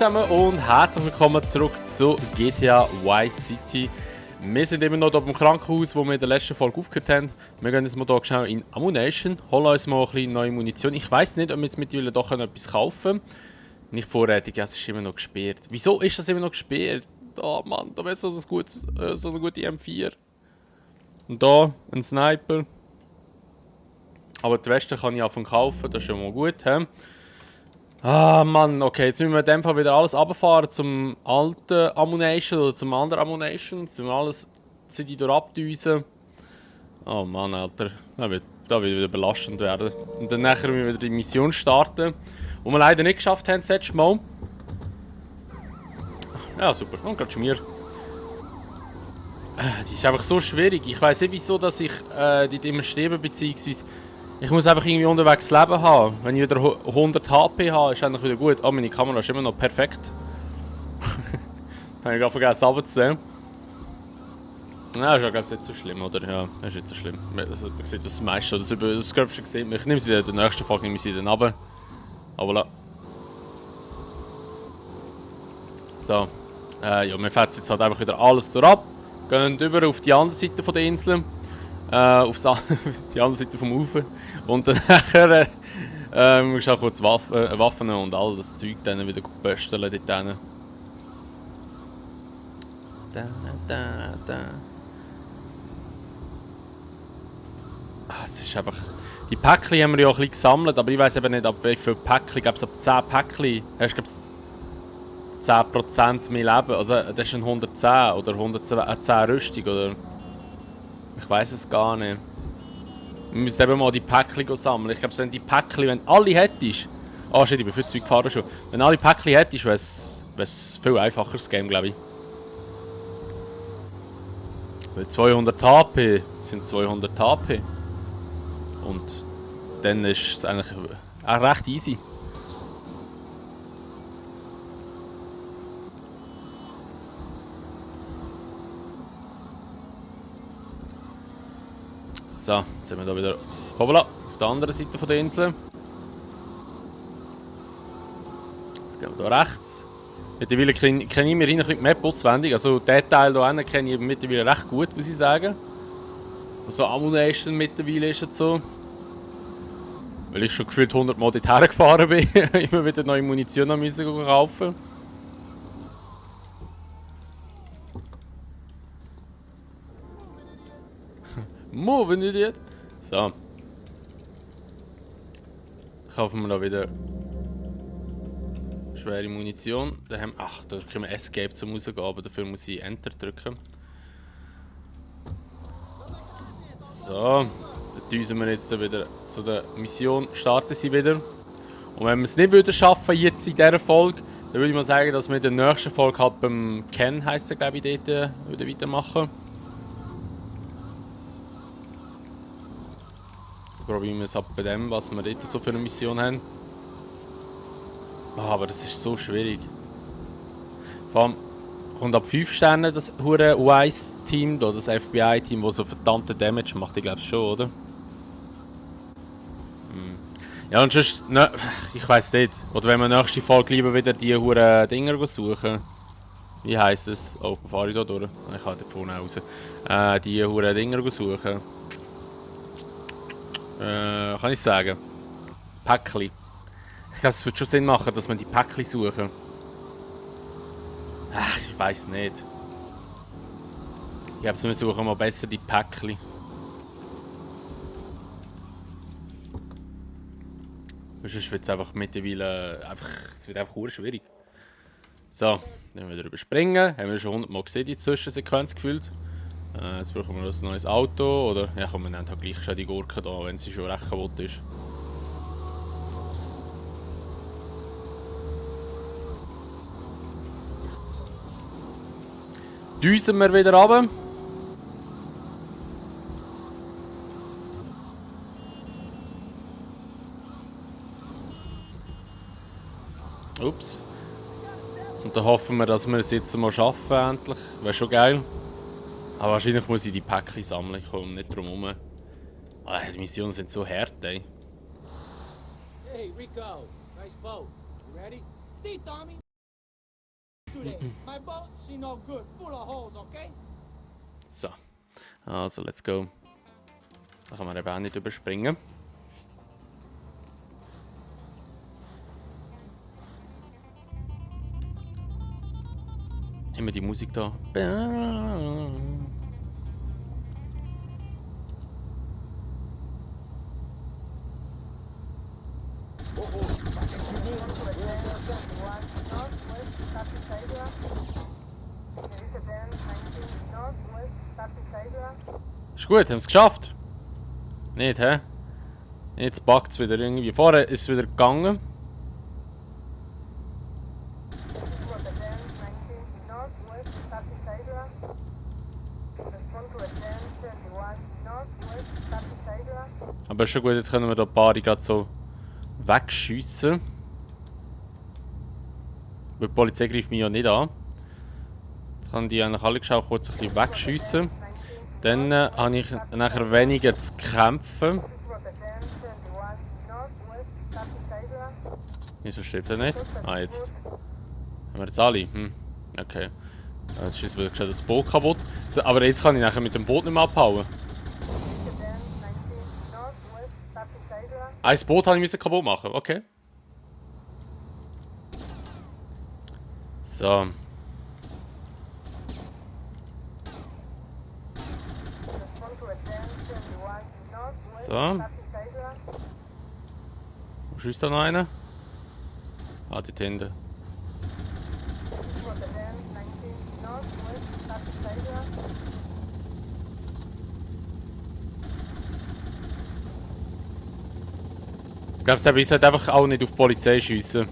zusammen und herzlich willkommen zurück zu GTA Vice City. Wir sind immer noch hier im Krankenhaus, wo wir in der letzten Folge aufgehört haben. Wir gehen jetzt mal hier schnell in Ammunition, holen uns mal ein bisschen neue Munition. Ich weiss nicht, ob wir jetzt mittlerweile doch etwas kaufen können. Nicht vorrätig, ja, es ist immer noch gesperrt. Wieso ist das immer noch gesperrt? Oh Mann, da wäre so eine gute M4. Und da ein Sniper. Aber die Weste kann ich davon kaufen, das ist schon mal gut. He? Ah Mann, okay, jetzt müssen wir in dem Fall wieder alles runterfahren zum alten Ammunition oder zum anderen Ammunition. Jetzt müssen wir alles City durch abdüsen. Oh Mann, Alter, das wird wieder belastend werden. Und dann nachher müssen wir wieder die Mission starten, die wir leider nicht geschafft haben das letzte Mal. Ja, super, und gerade Schmier. Die ist einfach so schwierig. Ich weiss nicht wieso, dass ich die immer sterbe, beziehungsweise ich muss einfach irgendwie unterwegs Leben haben. Wenn ich wieder 100 HP habe, ist eigentlich wieder gut. Oh, meine Kamera ist immer noch perfekt. Habe ich gerade vergessen abzusehen. Ja, ist ja nicht so schlimm, oder? Ja, ist nicht so schlimm. Man sieht das meiste, das Gröbste gesehen. Ich nehme sie in der nächsten Folge dann runter. Aber la. So. Ja, wir fetzen jetzt halt einfach wieder alles durch ab. Gehen über auf die andere Seite der Insel. Auf die andere Seite vom Ufer. Und dann nachher musst du auch kurz Waffen und all das Zeug dann wieder pösteln dort hinten. Es ist einfach... Die Päckchen haben wir ja auch ein bisschen gesammelt, aber ich weiss eben nicht, ab wie viele Päckchen. Ich glaube, ab 10 Päckchen hast du 10% mehr Leben. Also das ist ein 110 oder 110 Rüstung oder... Ich weiss es gar nicht. Wir müssen eben mal die Päckchen sammeln. Ich glaube, wenn die Päckchen, wenn alle hättest... Ah, shit, ich bin viel zu weit gefahren schon. Wenn alle Päckchen hättest, wäre es viel einfacher das Game, glaube ich. Weil 200 HP sind 200 HP. Und dann ist es eigentlich auch recht easy. So, jetzt sind wir hier wieder hoppla, auf der anderen Seite der Insel. Jetzt gehen wir hier rechts. Mittlerweile kenne ich mir ein bisschen die Map auswendig. Also den Teil hier kenne ich mittlerweile recht gut, muss ich sagen. Wo so Ammunition mittlerweile ist und so. Weil ich schon gefühlt 100 Mal dorthin gefahren bin. Immer wieder neue Munition müssen kaufen. Moving Idiot! So. Kaufen wir da wieder schwere Munition. Da können wir Escape zum rausgehen, aber dafür muss ich Enter drücken. So. Dann düsen wir jetzt wieder zu der Mission, starten sie wieder. Und wenn wir es nicht schaffen jetzt in dieser Folge, dann würde ich mal sagen, dass wir in der nächsten Folge halt beim Ken, heisst er glaube ich, dort wieder weitermachen. Probieren wir es ab bei dem, was wir dort so für eine Mission haben. Oh, aber das ist so schwierig. Vor allem kommt ab 5 Sternen das hure Wise-Team, das FBI-Team, das so verdammte Damage macht, ich glaube schon, oder? Ja, und sonst, ne, ich weiss nicht. Oder wenn wir nächste Folge lieber wieder die hure Dinger suchen. Wie heisst es? Oh, fahre ich da durch? Ich kann da vorne raus. Die hure Dinger suchen. Kann ich sagen? Päckchen. Ich glaube, es würde schon Sinn machen, dass wir die Päckchen suchen. Ach, ich weiß nicht. Ich glaube, wir suchen mal besser die Päckchen. Sonst wird es einfach mittlerweile es wird einfach schwierig. So, dann wieder überspringen. Haben wir schon 100 Mal gesehen, die Zwischensequenz gefühlt. Jetzt brauchen wir ein neues Auto, oder? Ja komm, wir nehmen halt gleich schon die Gurke da, wenn sie schon recht kaputt ist. Düsen wir wieder runter. Ups. Und dann hoffen wir, dass wir es jetzt mal schaffen, endlich. Wäre schon geil. Aber wahrscheinlich muss ich die Päckchen sammeln, ich komme nicht drum herum. Die Missionen sind so hart, ey. Hey, Rico, nice boat. You ready? See, Tommy. So. Also, let's go. Da kann man eben auch nicht überspringen. Immer die Musik da. Ist gut, haben es geschafft. Nicht, hä? Jetzt packt es wieder irgendwie. Vorher ist es wieder gegangen. Aber ist schon gut, jetzt können wir da ein paar gerade so wegschiessen. Weil die Polizei greift mich ja nicht an. Jetzt kann die eigentlich alle geschaut kurz ein bisschen wegschiessen. Dann habe ich nachher weniger zu kämpfen. Wieso stirbt er nicht? Ah, jetzt. Haben wir jetzt alle? Okay. Jetzt ist wieder das Boot kaputt. So, aber jetzt kann ich nachher mit dem Boot nicht mehr abhauen. Ein Boot habe ich kaputt machen, okay. So. So. Wo schießt da noch einer? Ah, die Tinte. Ich glaube, ich sollte einfach auch nicht auf die Polizei schiessen.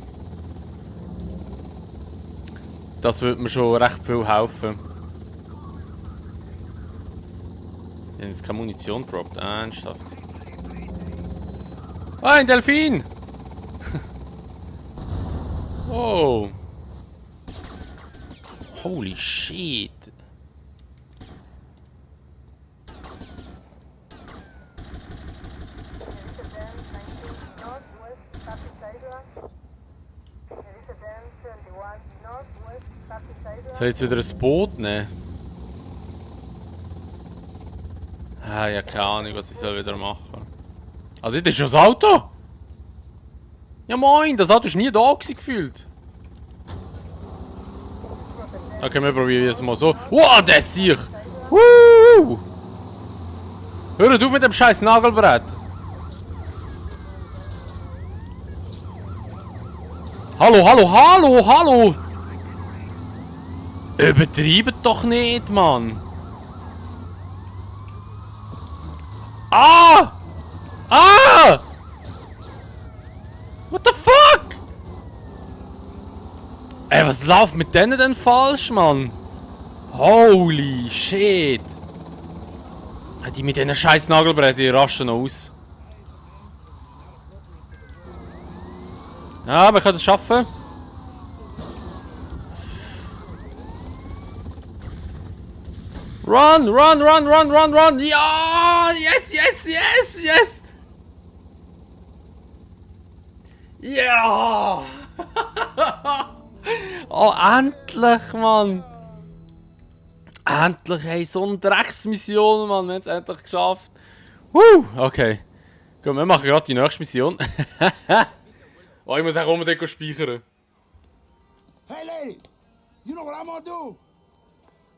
Das würde mir schon recht viel helfen. Ich habe jetzt keine Munition gedroppt, ernsthaft. Ah, ein Delfin! Oh! Holy shit! Soll ich jetzt wieder ein Boot nehmen? Ah, ja, keine Ahnung, was ich wieder machen soll. Ah, das ist schon das Auto! Ja moin, das Auto ist nie da gefühlt. Okay, wir probieren es mal so. Wow, der ist sich! Woo! Hör du mit dem scheiß Nagelbrett! Hallo, hallo, hallo, hallo! Übertreibet doch nicht, Mann! Ah! Ah! What the fuck? Ey, was läuft mit denen denn falsch, Mann? Holy shit! Die mit diesen scheiß Nagelbrettern, die rasten aus. Ja, aber ich kann das schaffen. Run, run, run, run, run, run! Ja! Yes, yes, yes, yes! Ja! Oh, endlich, Mann! Endlich, hey, so eine Drecksmission, Mann. Wir haben es endlich geschafft. Okay. Gut, wir machen gerade die nächste Mission. Oh, ich muss auch unbedingt speichern. Hey, lady! You know what I'm gonna do?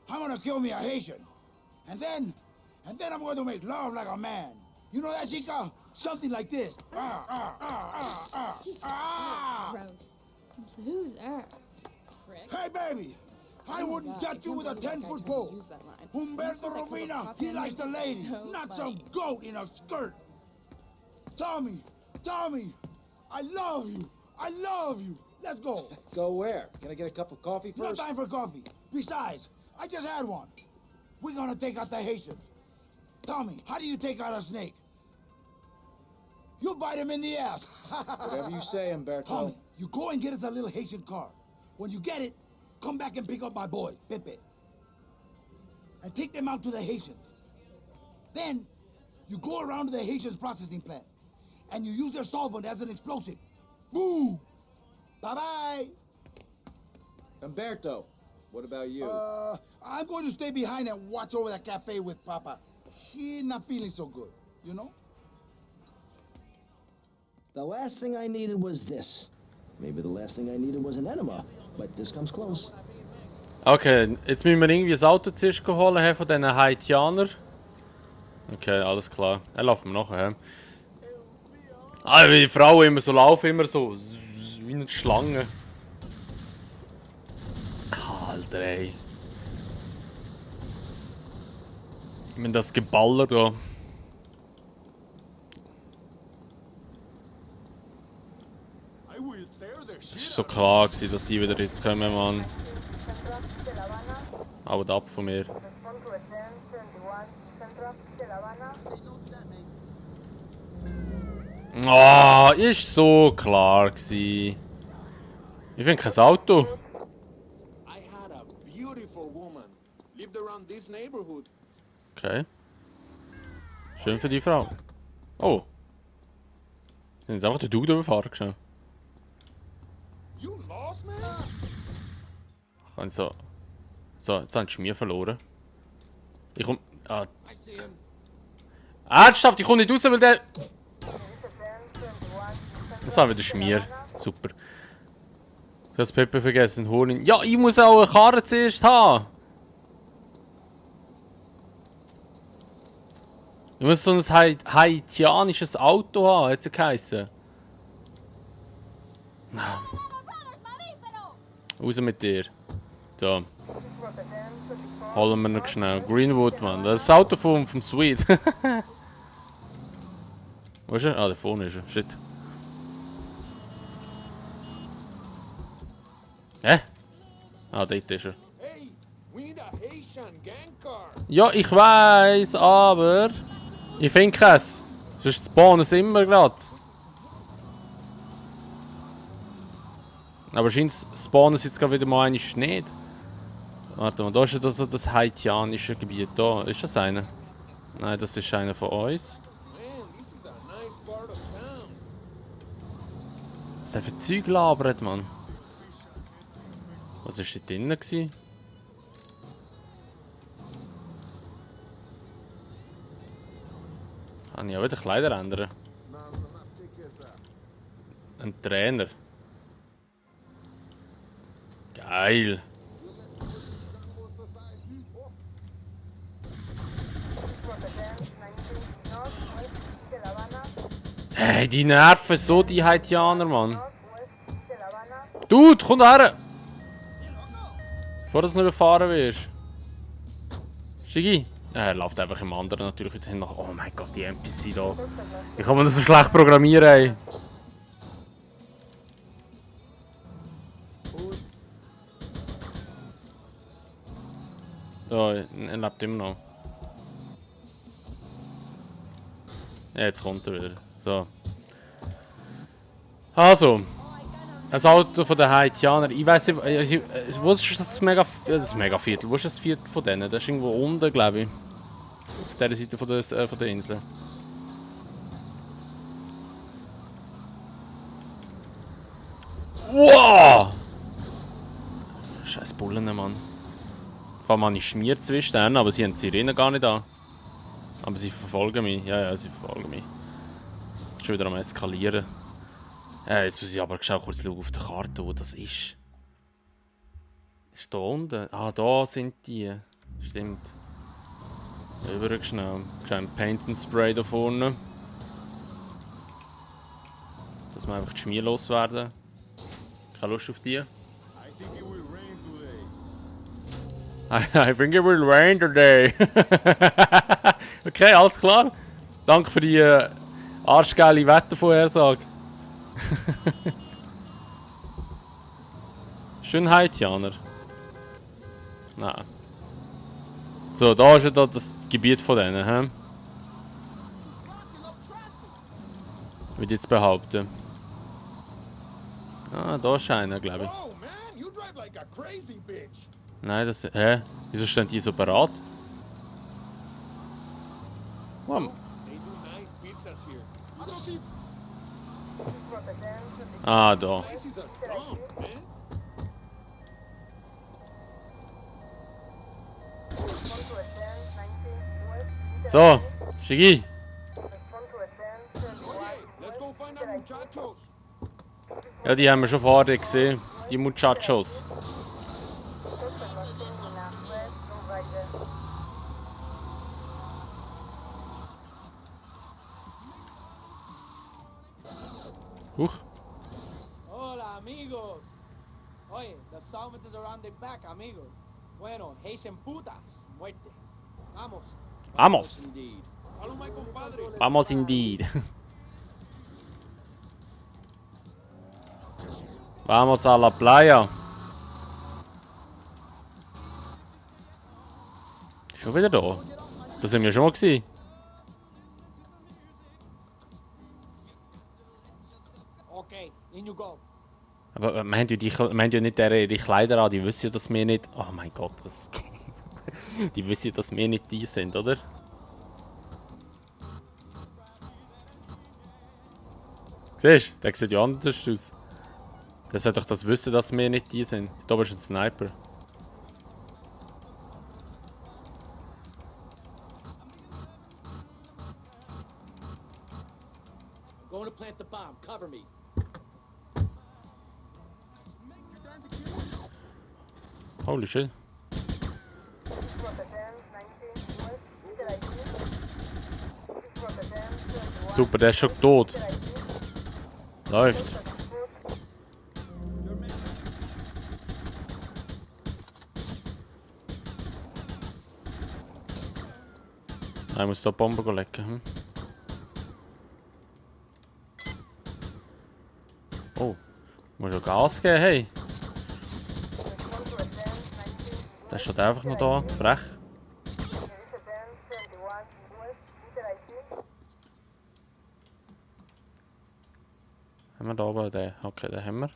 I'm gonna kill me a Haitian. And then I'm going to make love like a man. You know that, chica? Something like this. Gross. Loser. Prick. Hey, baby! I wouldn't touch you with a 10-foot pole. Humberto Romina, he likes the ladies, not some goat in a skirt. Tommy, I love you. I love you. Let's go. Go where? Can I get a cup of coffee No first? time for coffee. Besides, I just had one. We're gonna take out the Haitians. Tommy, how do you take out a snake? You bite him in the ass. Whatever you say, Umberto. Tommy, you go and get us a little Haitian car. When you get it, come back and pick up my boy, Pepe. And take them out to the Haitians. Then, you go around to the Haitians processing plant. And you use their solvent as an explosive. Boom! Bye-bye! Umberto, what about you? I'm going to stay behind and watch over that cafe with Papa. He's not feeling so good, you know? The last thing I needed was this. Maybe the last thing I needed was an enema, but this comes close. Okay, jetzt müssen wir irgendwie ein Auto zuerst holen von diesen Haitianern. Okay, alles klar. Dann laufen wir nachher. Ah, wie die Frauen immer so laufen, immer so wie eine Schlange. Alter, ey. Ich meine, das Geballer da. Es war so klar, dass sie wieder jetzt kommen, Mann. Haut ab von mir. Ah, ist so klar gsi. Ich finde kein Auto. I had a beautiful woman. Lived around this neighborhood. Okay. Schön für die Frau. Oh. Sind jetzt einfach den Dude überfahren geschehen. You lost, man? Kann ich so. So, jetzt haben sie mir verloren. Ich komm. Ah. I see him. Ernsthaft, ich komme nicht raus, weil der. Das haben wir den Schmier. Super. Du hast Peppe vergessen, hol ihn. Ja, ich muss auch eine Karre zuerst haben. Ich muss so ein haitianisches Auto haben, hat es geheißen. Raus mit dir. So. Holen wir noch schnell. Greenwood, Mann. Das ist das Auto vom Sweet. Wo ist er? Ah, da vorne ist er. Shit. Hä? Ah, dort ist er. Hey, we need a Haitian gang car. Ja, ich weiß, aber ich finde keins. Sonst spawnen sie immer gerade. Aber wahrscheinlich spawnen sie jetzt gerade wieder mal einmal nicht. Warte mal, da ist ja das haitianische Gebiet. Da, ist das einer? Nein, das ist einer von uns. Man, this is a nice part of town. Was hat für Zeug labert, Mann? Was war da drinnen gewesen? Kann ich auch wieder Kleider ändern? Ein Trainer. Geil. Hey, die nerven so, die Haitianer, Mann. Dude, komm da her! Bevor du noch überfahren wirst. Shiggy. Er läuft einfach im anderen natürlich wieder hin. Oh mein Gott, die NPC da. Ich kann mir das so schlecht programmieren, ey. Ja, er lebt immer noch. Ja, jetzt kommt er wieder. So. Also. Ein Auto von den Haitianern. Ich weiß nicht, wo ist das Megaviertel? Wo ist das Viertel von denen? Das ist irgendwo unten, glaube ich. Auf dieser Seite von der Insel. Wow! Scheiß Bullen, Mann. Vor allem habe ich Schmier zwischen denen, aber sie haben die Sirene gar nicht an. Aber sie verfolgen mich. Ja, sie verfolgen mich. Schon wieder am Eskalieren. Jetzt muss ich aber kurz schauen auf der Karte, wo das ist. Ist da unten? Ah, da sind die. Stimmt. Über schnell. Ein Paint and Spray da vorne. Dass wir einfach die Schmier loswerden. Keine Lust auf die. I think it will rain today. Okay, alles klar. Danke für die arschgeile Wettervorhersage. Schön Haitianer. Nein. So, da ist ja das Gebiet von denen, hä? Würde ich jetzt behaupten. Ah, da ist einer, glaube ich. Oh man, you drive like a crazy bitch. Nein, das. Hä? Wieso stehen die so parat? Wow. They do nice pizzas here. You don't keep Ah, da. this is a dump, man. So, Shigi. Let's go find our muchachos. Ja, die haben wir schon vorher gesehen. Die Muchachos. Huch. Hola, amigos. Oye, the summit is around the back, amigo. Bueno, Haitian putas, muerte. Vamos. Vamos. Indeed. Follow my compadres. Vamos indeed. Vamos a la playa. Schon wieder da? Da sind wir schon mal gewesen. Okay, in you go. Aber wir haben ja nicht ihre Kleider an, die wissen ja, dass wir nicht... Oh mein Gott, das... die wissen ja, dass wir nicht die sind, oder? Siehst du, der sieht ja anders aus. Der sollte doch das wissen, dass wir nicht die sind. Da oben ist ein Sniper. Going to plant the bomb. Cover me. Holy shit. Super, der ist schon tot. Läuft. Ich muss da Bomben lecken. Hm? Oh, muss ja Gas geben, hey. Der steht einfach noch da, frech. Haben wir da oben den? Okay, den haben wir.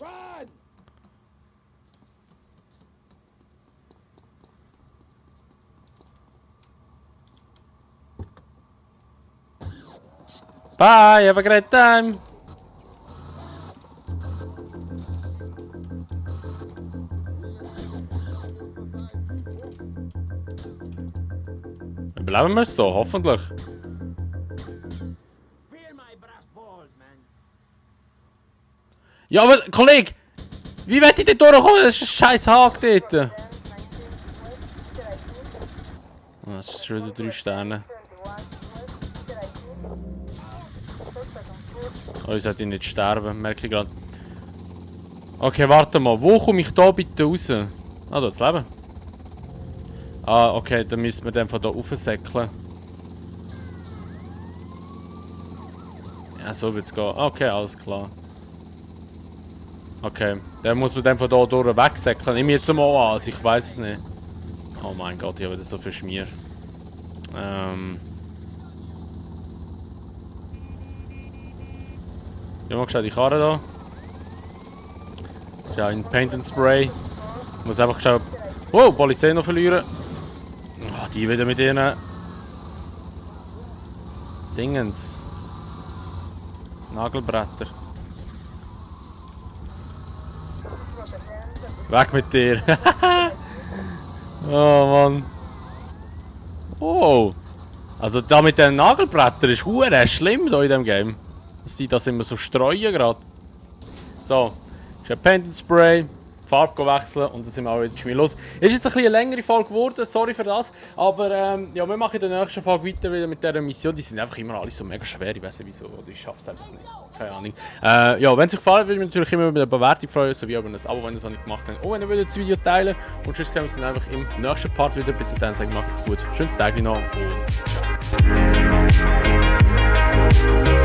Run! Bye, have a great time! Überleben wir es da, hoffentlich. Ja, aber, Kollege! Wie wird ich denn durchkommen? Das ist ein scheiß Haken dort. Oh, das ist schon wieder 3 Sterne. Oh, ich sollte nicht sterben, merke ich gerade. Okay, warte mal. Wo komme ich da bitte raus? Ah, da das Leben. Ah, okay, dann müssen wir den von da raufsäckeln. Ja, so wird es gehen. Okay, alles klar. Okay, dann muss man den von da durch wegsäckeln. Nimm jetzt mal an, also ich weiß es nicht. Oh mein Gott, ich habe wieder so viel Schmier. Ja, mal geschaut, die Karre da. Ja, ein Paint and Spray. Ich muss einfach schauen. Wow, Polizei noch verlieren. Oh, die wieder mit ihren Dingens. Nagelbretter. Weg mit dir. Oh Mann. Oh. Also da mit den Nagelbrettern ist hure schlimm da in dem Game. Dass die das immer so streuen gerade. So. Ist ein Paint and Spray. Farbe wechseln und dann sind wir auch wieder schmier los. Ist jetzt ein bisschen eine längere Folge geworden, sorry für das. Aber ja, wir machen in der nächsten Folge weiter wieder mit dieser Mission. Die sind einfach immer alle so mega schwer, ich weiß nicht wieso, oder ich schaffe es einfach nicht. Keine Ahnung. Ja, wenn es euch gefallen würde ich mich natürlich immer über eine Bewertung freuen, sowie über ein Abo, wenn ihr es noch nicht gemacht habt. Und wenn ihr das Video teilen und sonst sehen wir uns dann einfach im nächsten Part wieder. Bis dann, sage ich, macht's gut. Schönes Tag noch und ciao.